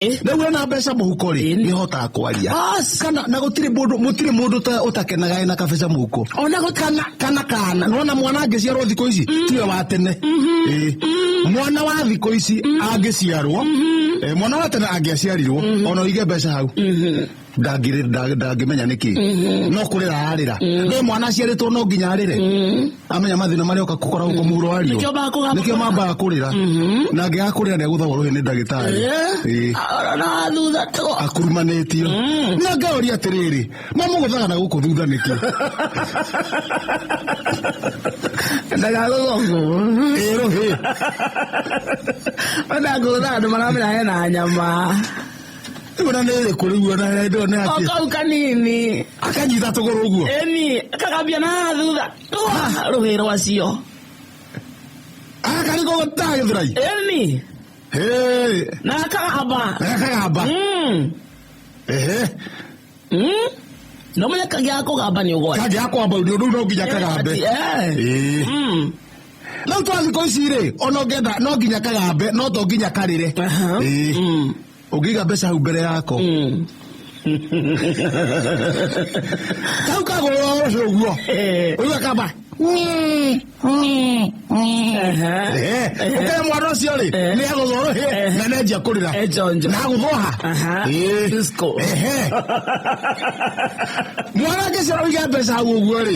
Rĩu wĩna mbeca mũhuko rĩ, nĩ ũhotaga kwaria. Bas. Kana na gũtirĩ mũndũ, mũtirĩ mũndũ ũtakenaga ena kabeca mũhuko. Ona kana kana kana nona mwana angĩciarwo thikũ ici tiwe wa tene. Ĩĩ. Mwana wa thikũ ici angĩciarwo, mwana wa tene angĩaciarirwo ona ũige mbeca hau, ndangĩmenya nĩkĩ, no kũrĩra ararĩra. No mwana aciarĩtwo no nginya arĩre, amenya mathĩna marĩa oka kũkora gũkũ mũhuro wa riũa. Nĩkĩo mambaga kũgamba. Nĩkĩo mambaga kũrĩra, na angĩaga kũrĩra nĩ agũthagwo rũhĩ nĩ ndagĩtarĩ. Ĩĩ. Na thutha to. Akurumanĩtio. Nĩ angaũria atĩrĩrĩ, mamũgũthaga na gũkũ thutha nĩkĩ? Ndagagũgũkũ. Ĩĩ, rũhĩ. Ndagũtha andũ maramenya hena nyama. Rĩu ona nĩ ĩrĩkũ rĩu ona ndĩrona nĩ O atĩ kau kanini. Akanyita tũgũrũ ũguo. Ĩni, kakambia na haha thutha. Twa rũhĩ rwacio. Akarĩ gũta gĩthũrai. Ĩni, Hĩ. na akagamba. Akagamba. Ehe. No menya kagĩa kũgamba nĩ ũgwati. Kangĩaga kwamba nĩ ũndũ no nginya kagambe. Ĩĩ. Rĩu twa thikũ ici rĩ, ona ũngĩenda no nginya kagambe, no to nginya karĩre. Ĩĩ. Ũngĩiga mbeca hau mbere yako, kau kagũrwo rũhĩ ũguo, ũigua kamba. Ũkĩre mwana ũcio rĩ, nĩ agũthwo rũhĩ na nĩanjia kũrĩra. Njonjo. Na agũthwo ha? Ĩĩ. Disco. Ehe. Mwana angĩciara ũige mbeca hau ũguo rĩ,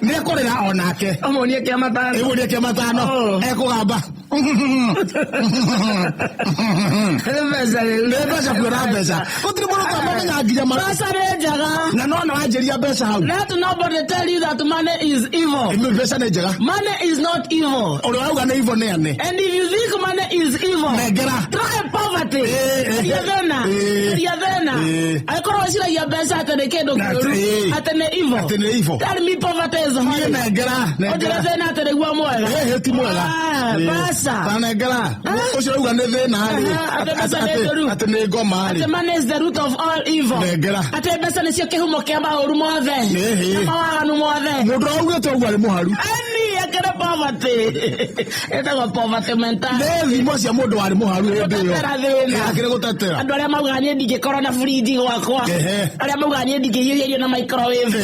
nĩ ekũrĩra onake. Ũmuonie kĩa matano. Ĩmuonie kĩa matano. Ekũgamba. Nĩ mbeca rĩu. Nĩ mbeca, kuona mbeca gũtirĩ mũndũ ũtamamenya nginya Mbeca nĩ njega. Na nona wanjĩria mbeca hau. Let nobody tell you that money is evil. Ĩmwe mbeca nĩ njega. Money is not evil. Ũrĩa wauga nĩ evil nĩ ane. And if you think money is evil, Nengera. try poverty. Eh. Geria thĩna. Geria thĩna. Angĩkorwo wĩciragia mbeca atĩ nĩ kĩndũ Na kĩũru, atĩ nĩ evil. Atĩ nĩ evil. Tell me poverty is Niĩ horrible. nengera. Ũnjĩre Nengera. thĩna atĩ nĩguo mwega. Ĩhĩ, ti mwega. Ah, mbeca. Ta nengera. Ũcio rauga nĩ thĩna rĩ. Aha, atĩ mbeca nĩ njũru. Atĩ nĩ ngoma rĩ. Atĩ money is the root of all evil. Nengera. Atĩ mbeca nĩcio kĩhumo kĩa maũru mothe. Ĩhĩ. Na mawaganu mothe. Mũndũ augĩte ũguo arĩ mũharu. Ani akĩrĩ poverty. Ĩtagwo poverty mentality. Nĩ thimo cia mũndũ warĩ mũharu hĩndĩ ĩyo. Gũtetera thĩna. Ĩ, akĩrĩ gũtetera. Andũ arĩa maugaga niĩ ndingĩkorwo na fridge gwakwa, arĩa maugaga niĩ ndingĩhiũhia irio na microwave,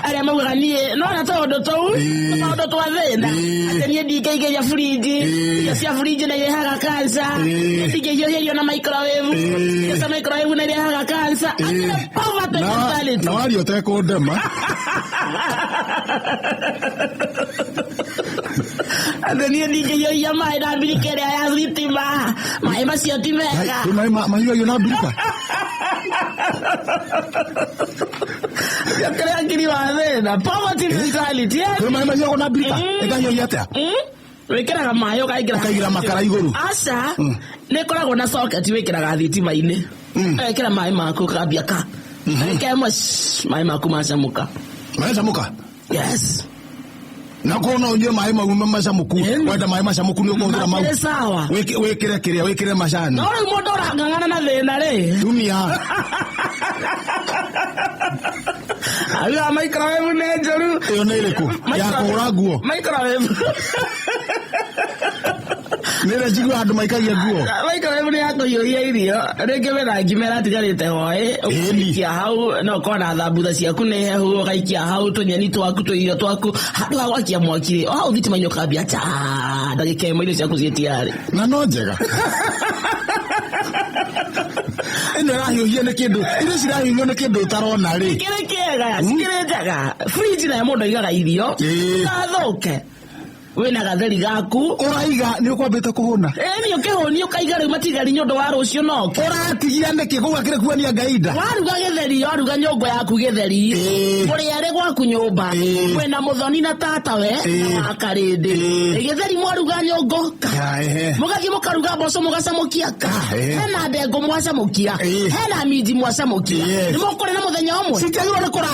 arĩa maugaga niĩ nona tũũndũ tũu, tũmaũndũ twa thĩna, atĩ niĩ ndingĩigĩria fridge, irio cia fridge nĩ irehaga cancer, niĩ ndingĩhiũhia irio na microwave, irio cia microwave nĩ irehaga cancer. Akĩrĩ poverty mentality. Na waria ũtekũndema. Atĩ niĩ ndingĩhiũhia maĩ na mbirika ĩrĩa ya thitima, maĩ macio ti mega. Kwĩ maĩ mahiũhagio na mbirika. Kĩrĩa ngiri wa thĩna, poverty mentality, eh? Kwĩ maĩ mahiũhagio na mbirika. Ĩkahiũhia atĩa? Wĩkĩraga maĩ ũkaingĩra. Ũkaigĩra makara igũrũ. Aca, nĩ ĩkoragwo na socket wĩkĩraga thitima-inĩ. Ũgekĩra maĩ maku ũkambia ka ndagĩka ĩmwe, shh, maĩ maku macamũka. Macamũka. Yes. Na korwo no ũnyue maĩ mau macamũku, wenda maĩ macamũku nĩ ũkũhũthĩra mau. Makĩrĩ sawa. Wĩkĩre kĩrĩa wĩkĩre macani. No rĩu mũndũ ũrang'ang'ana na thĩna rĩ, Tumia. Auga microwave nĩ njũru. Ĩyo nĩ ĩrĩkũ ya kũhũra nguo? Microwave. Nĩ ĩrĩa njiguaga andũ maikagia nguo. Microwave nĩ ya kũhiũhia irio, rĩngĩ wĩna ngima ĩratigarĩte hwaĩ, ũgaikia hau, no ũkorwo na thambutha ciaku nĩ hehu, ũgaikia hau tũnyeni twaku, tũirio twaku, handũ ha gwakia mwaki rĩ, o hau thitima-inĩ ũkambia ta ndagĩka ĩmwe irio ciaku ciĩ tayari. Na no njega ĩno ĩrahiũhio nĩ kĩndũ, irio cirahiũhio nĩ kĩndũ ũtarona rĩ. Kĩrĩ kĩega, cikĩrĩ njega. Fridge nayo mũndũ aigaga irio itathũke, wĩna gatheri gaku. Ũraiga nĩ ũkwambĩte kũhũna. Ĩni, ũkĩhũni ũkaiga rĩu matigari nĩ ũndũ wa rũciũ noke. Ũratigia nĩkĩ kũu akĩrĩ kuonia Ngai nda? Waruga gĩtheri, waruga nyũngũ yaku gĩtheri, mũrĩ erĩ gwaku nyũmba, mwĩna mũthoni na tatawe na wakarĩndĩ, gĩtheri mwaruga nyũngũ ka, mũgathiĩ mũkaruga mboco mũgacamũkia ka, hena ndengũ mwacamũkia, hena minji mwacamũkia, nĩ mũkũrĩa na mũthenya ũmwe. Citiagĩrĩirwo nĩ kũrara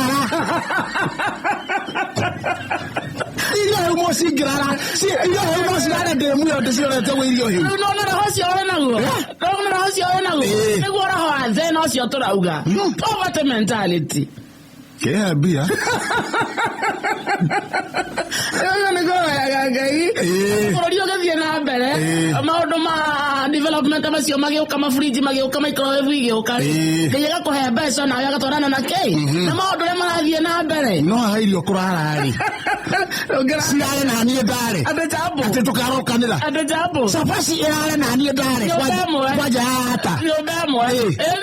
irio hau, mũcingĩrara irio hau no cirare ndĩ muoyo ndĩcirorete gwĩ irio hau. Rĩu nona roho ũcio wĩ naguo, nona roho ũcio wĩ naguo, nĩguo roho wa thĩna ũcio tũrauga, poverty mentality. Kĩhe mbia. Rĩu nĩ kũhoyaga Ngai bũrũri ũgĩthiĩ na mbere, maũndũ ma development macio magĩũka, mafriji magĩũka, microwave igĩũka, Ngai agakũhe mbeca nawe agatwarana na kĩ na maũndũ ũrĩa marathiĩ na mbere. No haha irio kũrara rĩ, cirare na niĩ ndare. Andũ jambo. Atĩ tũkarokanĩra. Andũ jambo. Cabaci ĩrare na niĩ ndare. Nyũmba ĩmwe. Kwanja hata. Nyũmba ĩmwe.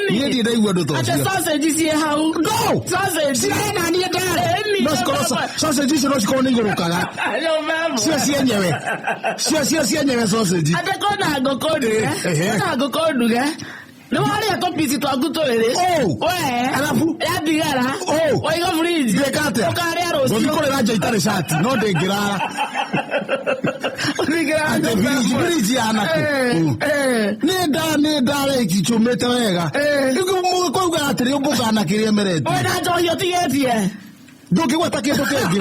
Niĩ ndirĩ ndaigua ũndũ ta Atĩ ũcio. sausage ciĩ hau. No! Sausage. Cirare na niĩ ndare. Ĩni, No cikorwo nyũmba ĩmwe. sausage icio no cikorwo nĩ igũrũkaga. Nyũmba ĩmwe. Cio cienyewe. Cio cienyewe sausage. Atĩ kwĩna ngũkũ nduge. Kwĩna ngũkũ nduge. Nĩ warĩa tũpici twaku twĩrĩ. Oh. We. Alafu? Yatigara. Oh. Waiga fridge. Ngĩka atĩa? Ũkarĩa rũciũ. Ngũthiĩ kũrĩra nja itarĩ cati no ndĩngĩrara. Ũthingĩra Atĩ nyũmba ĩmwe. fridge ya nakũ. Nĩ nda nĩ ndare icũmĩte wega. Mũgĩkũuga atĩrĩ ũngũkana kĩrĩa emerete. Wĩna njohi ũtigĩtie. Ndũngĩgweta kĩndũ kĩngĩ.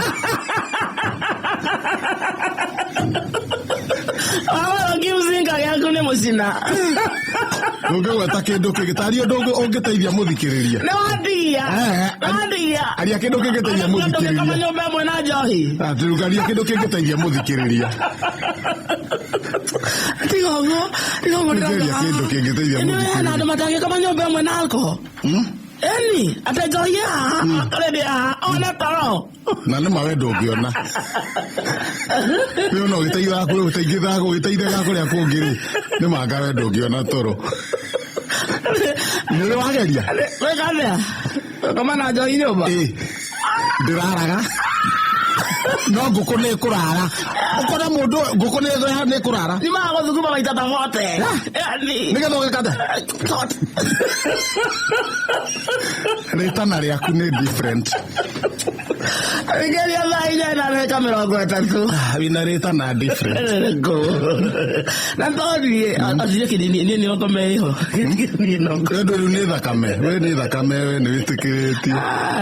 Wawero kĩmcinga gĩaku nĩ mũcina. Ndũngĩgweta kĩndũ kĩngĩ. Taria ũndũ ũngĩteithia mũthikĩrĩria. Nĩ wandigia. Nĩ wandigia. Aria kĩndũ kĩngĩteithia Ndũngĩkoma mũthikĩrĩria. nyũmba ĩmwe na njohi. Atĩ aria kĩndũ kĩngĩteithia mũthikĩrĩria. Tiga ũguo. Tiga ũguo Geria kĩndũ kĩngĩteithia Ĩni hena andũ mũthikĩrĩria. matangĩkoma nyũmba ĩmwe na alcohol. Ĩni atĩ njohi haha already haha ona toro. Na nĩ ma we ndũngĩona. Rĩu no ũgĩteithaga kũrĩa ũgĩteithaga ũgĩteithaga kũrĩa kũngĩ rĩ, nĩ manga we ndũngĩona toro. Nĩ ũrĩ wageria? Wĩka atĩa? Koma na njohi nyũmba? Ĩ, ndĩraraga. No ngũkũ nĩ ĩkũrara. Ũkona mũndũ ngũkũ nĩ ĩkũrara. Nyumaga gũthuguma maita ta bote. Yaani. Nĩgetha ũgĩkate. Rĩtana rĩaku nĩ different. Ngeria thaa inya na ndagĩka 30. Wĩna rĩtana different. Rĩrĩkũ? Na tondũ athiĩ kĩnini niĩ nĩ ngome ĩho. Niĩ no ngome. We ndũrĩ nĩ thakame. We nĩ thakame we nĩ wĩtĩkĩrĩtio.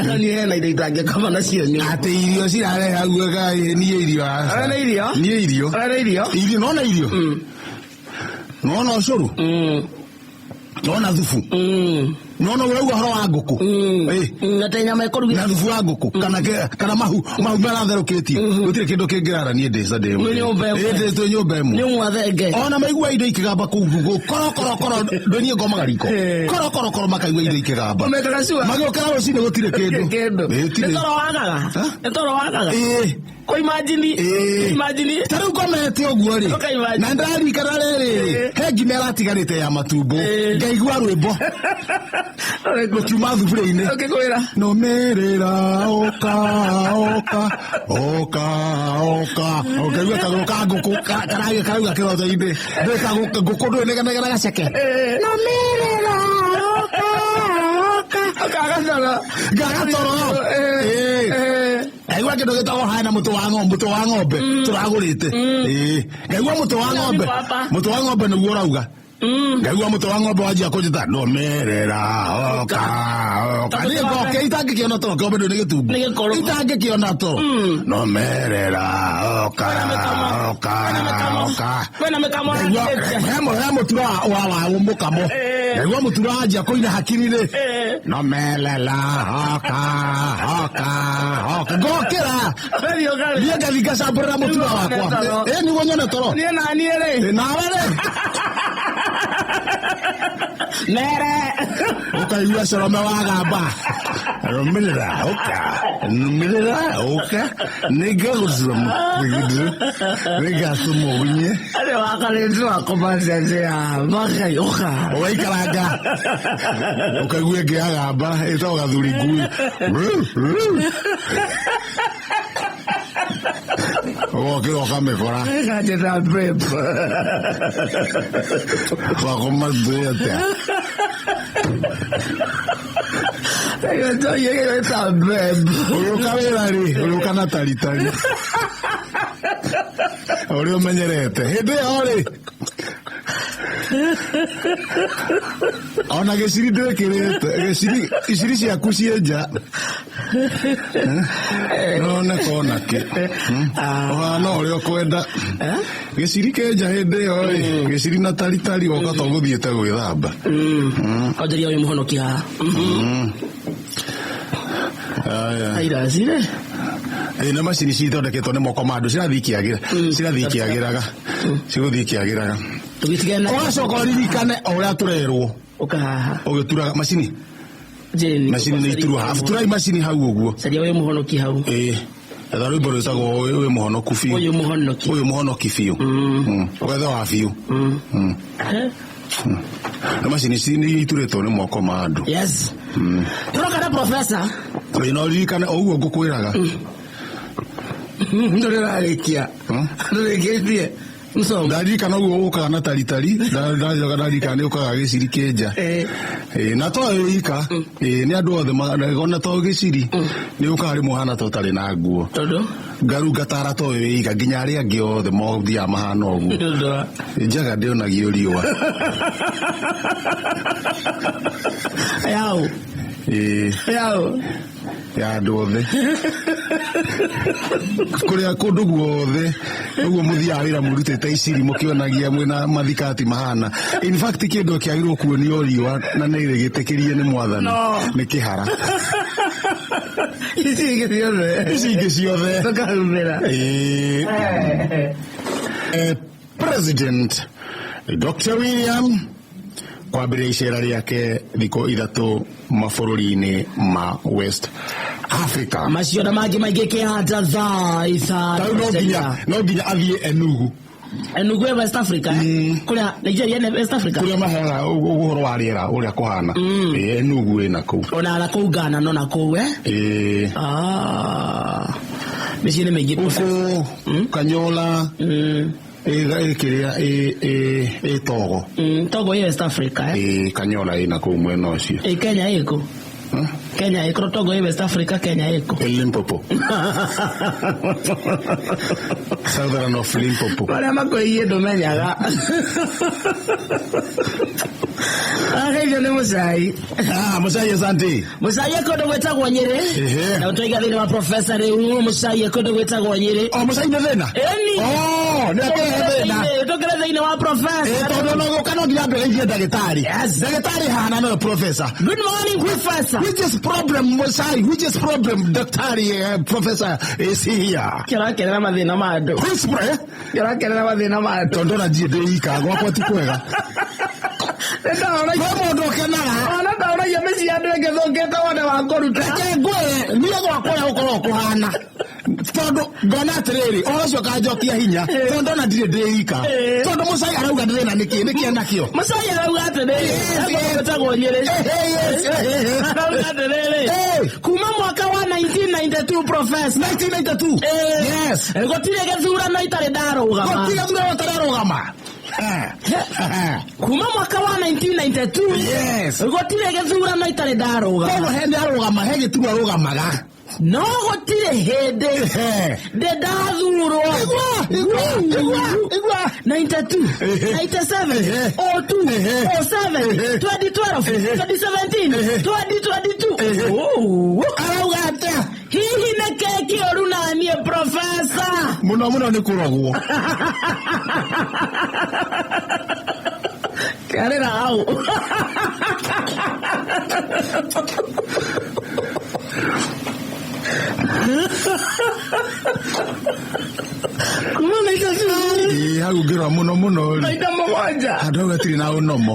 No niĩ hena indo itangĩkoma nacio nyũmba. Atĩ irio cirare hau gai niĩ irio aca. Ũrenda irio? Niĩ irio. Ũrenda irio? Irio nona irio. Nona ũcũrũ. Nona thubu. Nona ũrauga ũhoro wa ngũkũ. Atĩ nyama ĩkũrugĩtwo. Na thubu wa ngũkũ kana kana mahu maratherũkĩtio. Gũtirĩ kĩndũ kĩngĩrara niĩ ndĩca ndĩ. Mwĩ nyũmba ĩmwe. Ĩ twĩ nyũmba ĩmwe. Nĩ mwathenge. Ona maigua indo ikĩgamba kũu koro koro koro ndũ niĩ ngomaga riko. Koro koro koro makaigua indo ikĩgamba. Ũmekaga sure? Magĩũkĩra rũcinĩ gũtirĩ kĩndũ. Kĩndũ. Gũtirĩ. Nĩ toro wagaga. Nĩ toro wagaga. Kũ imagine. Imagine. Ta rĩu ngomete ũguo rĩ. Ũka imagine. Na ndarikana rĩrĩ, he ngima ĩratigarĩte ya matumbo. Ngaigua rwĩmbo. Rũkiuma thuburia-inĩ. Ũkĩkwĩra. Nũmĩrĩra ũka ũka ũka ũka. Ũkaigua kagũrũ ka ngũkũ karauga karauga kĩroto-inĩ. Ndũĩ ngũkũ ndũĩ nĩgenegena gaceke. Nũmĩrĩra ũka ũka. Ũkaga toro. Ngaga toro. Ngaigua kĩndũ gĩtagwo haya na mũtũ wa ng'ombe, mũtũ wa ng'ombe tũragũrĩte. Ngaigua mũtũ wa ng'ombe. Mũtũ wa ng'ombe nĩguo ũrauga. Ngaigua mũtũ wa ng'ombe wanjia kũnjĩta nũmĩrĩra ũka ũka. Niĩ ngoke itangĩkĩona toro, ng'ombe ndũĩ nĩ gĩtumbo. Nĩ gĩkũrũ. Itangĩkĩona toro. Nũmĩrĩra ũka ũka ũka. Kwĩna mĩkamo Ngaigua he mũtura wa mũkamo. Ngaigua mũtura wanjia kũina hakiri-rĩ. Nũmĩrĩra ũka ũka ũka. Ngokĩra. Niĩ ngathiĩ ngacambũrĩra mũtura wakwa. Nĩguo nyone toro. Niĩ na niĩ rĩ. Nawe rĩ. Mere. Ũkaigua corome wagamba. Rũmĩrĩra ũka. Rũmĩrĩra ũka. Nĩngagũcura mũgũnda. Nĩngatũma ũgunye. Andũ wakarĩtwo akũmacenjia makaiũka. Ũgaikaranga. Ũkaigua ĩngĩ yagamba ĩtagwo gathuri ngui. Ũgokĩra ũkamĩkora. Ĩkanjĩta babe. Wakoma ndũĩ atĩa. Ĩkanjĩta babe. Ũgĩũka wĩra rĩ, ũgĩũka na taritari. Ũrĩa ũmenyerete. Hĩndĩ ĩyo rĩ. Ona gĩciri ndwĩkĩrĩte. Gĩciri, iciri ciaku ciĩ nja. None kona kĩ. Ũhana ũrĩa ũkwenda. Gĩciri kĩ nja hĩndĩ ĩyo rĩ. Gĩciri na taritari woka to gũthiĩte gwĩthamba. Onjoria ũyũ mũhonokia haha. Aya. Airasi rĩ. Ĩ, na macini cithondeketwo nĩ moko ma andũ cirathiĩ ikĩagĩra, cirathiĩ ikĩagĩraga, cigũthiĩ ikĩagĩraga. Tũgĩtigana na Ũgacoka ũririkane o ũrĩa tũrerwo ũkahaha. Ũgĩturaga macini. Jane. Macini nĩ ituruha, turai macini hau ũguo. Caria wĩ mũhonoki hau. Ĩ, etha rwĩmbo rwĩtagwo wĩ mũhonoku biũ. Ũyũ mũhonoki. Ũyũ mũhonoki biũ. Ũgethe wa biũ. Na macini ici nĩ iturĩtwo nĩ moko ma andũ. Yes. Tũroka na professor. Ĩ, no ũririkane o ũguo ngũkwĩraga. Ndũrĩ ũrarĩkia. Ndũrĩkĩtie. Msomo. Ndaririkana ũguo ũkaga na taritari, ndathiaga ndarikana nĩ ũkaga gĩciri kĩnja. Ĩ, na to wĩ ika. Ĩ, nĩ andũ othe ona to gĩciri nĩ ũkaga rĩmwe ũhana ta ũtarĩ na nguo. Tondũ? Ngaru ngatara to wĩ ika, nginya arĩa angĩ othe mothiaga mahana ũguo. Tondũ wa? Njaga ndĩonagio riũa. Yau. Ĩ. Yau. Ya andũ othe kũrĩa kũndũ guothe ũguo mũthiaga wĩra mũrutĩte iciri mũkĩonagia mwĩna mathikati mahana. In fact, kĩndũ kĩagĩrĩirwo kuonio riũa na nĩ gĩtĩkĩrie nĩ mwathani No. nĩ kĩhara. Ici ingĩ ciothe. Ici ingĩ ciothe. Tũkahumbĩra. Ĩĩ. President Dr. William kwambĩrĩria icera rĩake thikũ 3 mabũrũri-inĩ ma West Africa. Macio na mangĩ maingĩ kĩhanja thaa 5. Rĩu no nginya athiĩ Enugu. Enugu ĩ West Africa? Kũrĩa Nigeria nĩ West Africa? Kũrĩa maheaga ũhoro wa rĩera ũrĩa kũhana. Ĩĩ, Enugu ĩna kũu. Ona na kũu Ghana no na kũu eh? Ĩĩ. Ah. Mĩciĩ nĩ mĩingĩ. Gũkũ Kanyola ĩ kĩrĩa ĩ Togo. Togo ĩ West Africa eh? Ĩ, Kanyola ĩna kũu mwena ũcio. Ĩ Kenya ĩkũ? Kenya ĩkũ? Togo ĩ West Africa, Kenya ĩkũ? Ĩ Limpopo. Southern of Limpopo. Marĩa makwĩgiĩ ndũmenyaga. Ageithio nĩ Mũcai. Ah, Mũcai, asante. Mũcai e kũndũ gwĩtagwo Nyĩrĩ. Na ũtwaiga thĩinĩ wa professor rĩu Mũcai e kũndũ gwĩtagwo Nyĩrĩ. O Mũcai nĩ thĩna? Ĩni. Oh, nĩ akĩrehe thĩna. Tũkĩre thĩinĩ wa professor. Ĩ, tondũ no gũka no nginya ambĩrĩrie ndagĩtarĩ. Yes. Ndagĩtarĩ hana nowe professor. Good morning, professor. Which is problem, Mũcai? Which is problem, daktari, professor is here. Kĩrakerera mathĩna ma andũ. Which Kĩrakerera mathĩna ma andũ. Tondũ ona ndirĩ ndĩ ika, gwakwa ti kwega. Nĩndahoragia. Kwĩ mũndũ ũkenaga. Ona ndahoragia mĩciĩ ya andũ ĩngĩ thũkĩte wone wa kũruta. Reke ngwĩre, niĩ gwakwa ũrĩa gũkoragwo kũhana. Tondũ ngona atĩrĩrĩ, ũhoro ũcio ũkanjokia hinya, tondũ ona ndirĩ ndĩ ika. Tondũ Mũcai arauga ndĩrĩ nĩkĩ, nĩkĩ enakĩo? Mũcai arauga atĩrĩrĩ, gwĩtagwo Nyĩrĩ. Arauga atĩrĩrĩ, kuma mwaka wa 1992, professor. 1992? Yes. Gũtirĩ gĩthurano itarĩ ndarũgama. Gũtirĩ gĩthurano ũtararũgama. Kuma mwaka wa 1992. Yes. Gũtirĩ gĩthurano itarĩ ndarũgama. Koguo he nĩ arũgama, he gĩturwa arũgamaga. No gũtirĩ hĩndĩ ndĩ ndathurwo. Igua, igua, igua. 92, 97, 02, 07, 2012, 2017, 2022. Oh. Arauga atĩa? Hihi nĩ kĩĩ kĩũru na niĩ, professor? Mũno mũno nĩ kũrogwo. Kĩarĩra hau. Kuma 92. Ĩ, hau ngĩrora mũno mũno rĩ. Maita 7. Handũ hau hatirĩ na ũnomo.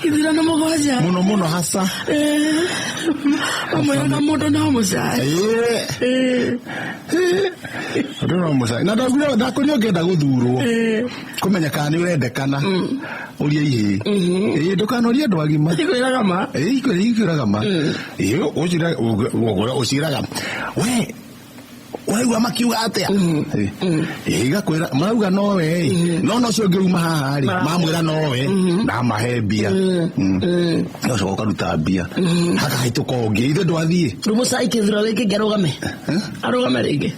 Ithurano 7. Mũno mũno hasa. Amwe na mũndũ no Mũcai. Ĩ. Ũndũ no Mũcai. Na ndakwĩra ndakwĩra ũngĩenda gũthurwo. Kũmenya kana nĩ ũrendekana. Ũrie ihĩĩ. Ĩ, ndũkanorie andũ agima. Ikwĩraga ma. Ĩ, ikwĩraga ma. Ĩ, ũciraga. We ũraigua makiuga atĩa? Ĩ, igakwĩra marauga nowe ĩ. No ũcio ũngĩ uma haha rĩ, mamwĩra nowe na mahe mbia. Ũgacoka ũkaruta mbia. Hakahĩtũka ũngĩ, ithe ndwathiĩ. Rĩu Mũcai kĩthurano gĩkĩ kĩngĩ arũgame. Arũgame rĩngĩ.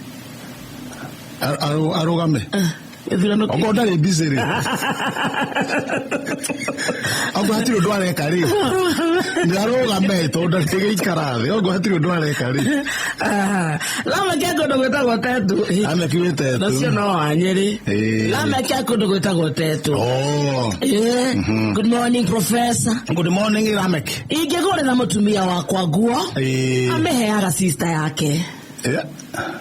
Arũgame. Gĩthurano Okorwo ndarĩ busy rĩ, okorwo hatirĩ ũndũ areka rĩ, nĩ arũgame tondũ ndangĩgĩikara thĩ. Okorwo hatirĩ ũndũ areka rĩ. Ah, Lameck e kũndũ gwĩtagwo Tetu. Lameck wĩ Tetu. Nacio no wa Nyĩrĩ. Ĩĩ. Lameck e kũndũ gwĩtagwo Tetu. Oh. Eh, good morning, professor. Good morning, Lameck. Ingĩgũrĩra mũtumia wakwa nguo, Ĩĩ. amĩheaga sister yake. Eh.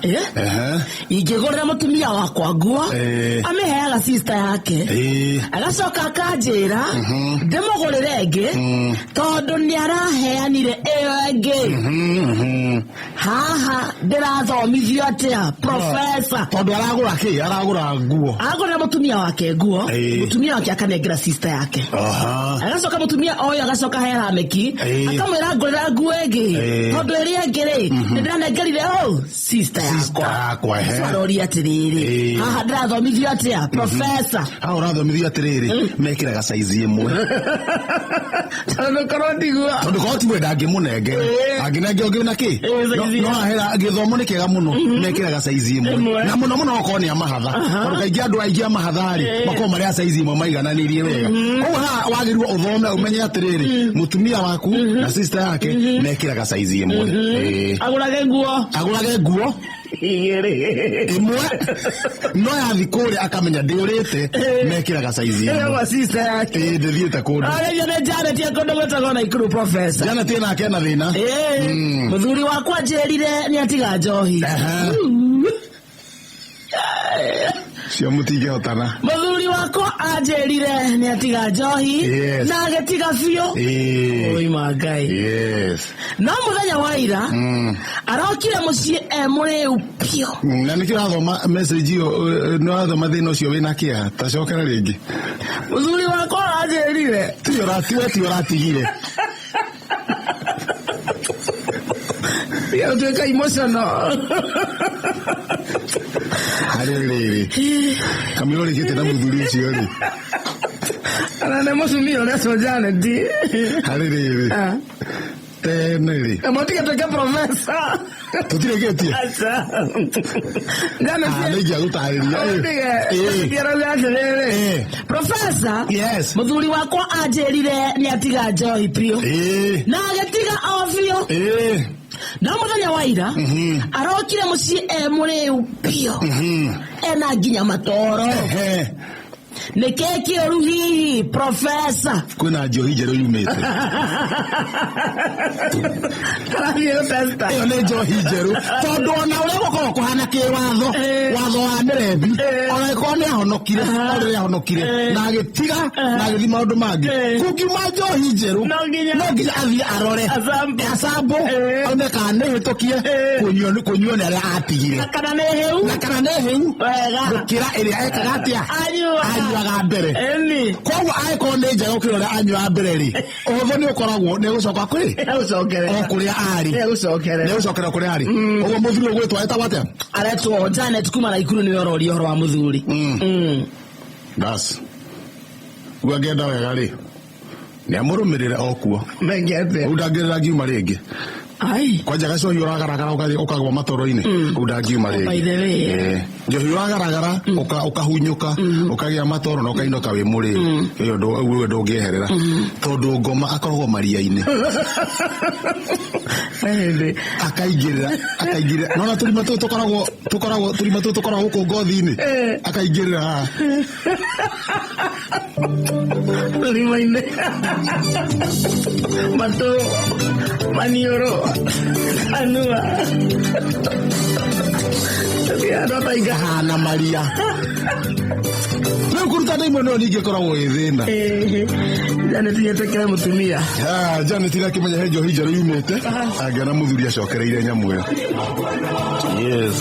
Eh? Ehe. Ingĩgũrĩra mũtumia wakwa nguo, Ĩĩ. amĩheaga sister yake. Ĩĩ. Agacoka akanjĩra ndĩmũgũrĩre ĩngĩ tondũ nĩ araheanire ĩyo ĩngĩ. Haha ndĩrathomithio atĩa, professor? Tondũ aragũra kĩ? Aragũra nguo. Agũrĩra mũtumia wake nguo, Ĩĩ. mũtumia wake akanengera sister yake. Aha. Agacoka mũtumia oyo agacoka he Lameki, Ĩĩ. akamwĩra ngũrĩra nguo ĩngĩ Ĩĩ. tondũ ĩrĩa ĩngĩ rĩ, nĩ ndĩranengerire ũ sister Sister yakwa. yakwa, ehe. Aroria atĩrĩrĩ, Ĩĩ. haha ndĩrathomithio atĩa, professor? Haha ũrathomithio atĩrĩrĩ, mekĩraga size ĩmwe. Tondũ korwo ndiguo. Tondũ korwo tiwe ndangĩmũnengera. Ĩĩ. Angĩnengera ũngĩ na kĩ? Ĩĩ, size No ahera gĩthomo nĩ kĩega mũno, mekĩraga size ĩmwe. Ĩmwe. Na mũno mũno okorwo nĩ a mahatha. Tondũ kaingĩ andũ aingĩ a mahatha rĩ, makoragwo marĩ a size ĩmwe maigananĩirie wega. Koguo haha wagĩrĩirwo ũthome ũmenye atĩrĩrĩ, mũtumia waku na sister yake mekĩraga size ĩmwe. Ĩĩ. Agũrage nguo Agũrage nguo igĩrĩ. Ĩmwe, no yathi kũrĩa akamenya ndĩũrĩte, mekĩraga size ĩmwe. Ĩyo sister yake. Ĩĩ, ndĩthiĩte kũndũ. Arĩrio nĩ Janet ya kũndũ gwĩtagwo Naikuru, professor. Janet nake ena thĩna. Ĩĩ, mũthuri wakwa njĩrire nĩ atiga njohi. Ehe. Cio mũtingĩhotana. Mũthuri wakwa anjĩrire nĩ atiga njohi Yes. na agĩtiga biũ. Ĩĩ. Oi Ngai. Yes. No mũthenya wa ira arokire mũciĩ e mũrĩu biũ. Na nĩkĩo ũrathoma message ĩyo, nĩ ũrathoma thĩna ũcio wĩna kĩeha ta cokera rĩngĩ. Mũthuri wakwa anjĩrire Tiwe ũratiwe, tiwe ũratigire. Ũtuĩka emotional. Harĩ rĩrĩ kamĩra ũrĩkĩte na mũthuri ũcio rĩ. Ana nĩ mũtumia ũretwo Janet. Harĩ rĩrĩ tene rĩ. Mũtige tuĩke professor. Tũtirĩkĩtie. Aca. Janet. Ah, nĩ ingĩagũtarĩria. Ĩĩ. Tige atĩrĩrĩ. Ĩĩ. Professor. Yes. Mũthuri wakwa anjĩrire nĩ atiga njohi biũ. Ĩĩ. Na agĩtiga o biũ. Ĩĩ. No mũthenya wa ira arokire mũciĩ e mũrĩu biũ. Ena nginya matoro. Ehe. Nĩ kĩ kĩũru hihi, professor? Kwĩna njohi njerũ yumĩte. Karathiĩ gũtesta. Ĩyo nĩ njohi njerũ, tondũ ona ũrĩa gũkorwo kũhana kĩwatho, watho wa mĩrembi, ona ĩkorwo nĩ ahonokire, o rĩrĩa ahonokire na agĩtiga na agĩthiĩ maũndũ mangĩ, kũngiuma njohi njerũ, No nginya- no nginya athiĩ arore. Acambo. Acambo, one kana nĩ hĩtũkie kũnyuo nĩ arĩa atigire. Kana nĩ hĩu. Na kana nĩ hĩu Wega. gũkĩra ĩrĩa ekaga atĩa? Anyuaga. Anyuaga mbere. Ĩni. Koguo angĩkorwo nĩ njega gũkĩra ũrĩa anyuaga mbere rĩ, ũhũthũ nĩ ũkoragwo nĩ gũcoka kwĩ Egũcokerera. o kũrĩa arĩ. Egũcokerera. Nĩ gũcokera kũrĩa arĩ. Ũguo mũthuri ũgwĩtwo etagwo atĩa? Aretwo Janet kuma Naikuru, nĩwe ũroria ũhoro wa mũthuri. Bas guo angĩenda wega rĩ, nĩ amũrũmĩrĩre o kuo. Menge atĩa? Rĩu ndangĩrĩra ngiuma rĩngĩ. Ai. Kwanja gacohi ũragaragara ũkagwa matoro-inĩ, rĩu ndangiuma rĩngĩ. By the way. Ĩĩ. Njohi ũragaragara ũkahunyũka ũkagĩa matoro na ũkainũka wĩ mũrĩu, ĩyo ũguo ndũngĩeherera tondũ ngoma akoragwo maria-inĩ. Hĩndĩ. Akaingĩrĩra, akaingĩrĩra nona tũrima tũtũ tũkoragwo tũrima tũtũ tũkoragwo gũkũ ngothi-inĩ, akaingĩrĩra haha. Tũrima-inĩ. Matũ. Maniũrũ. Kanua. Tũtiga hana maria rĩu kũruta ndaimwe no ningĩ ĩkoragwo ĩ thĩna. Janet nĩetĩkĩre mũtumia. Ah, Janet akĩmenya he njohi njerũ yumĩte, angĩona mũthuri acokereire nyamũ ĩyo. Yes.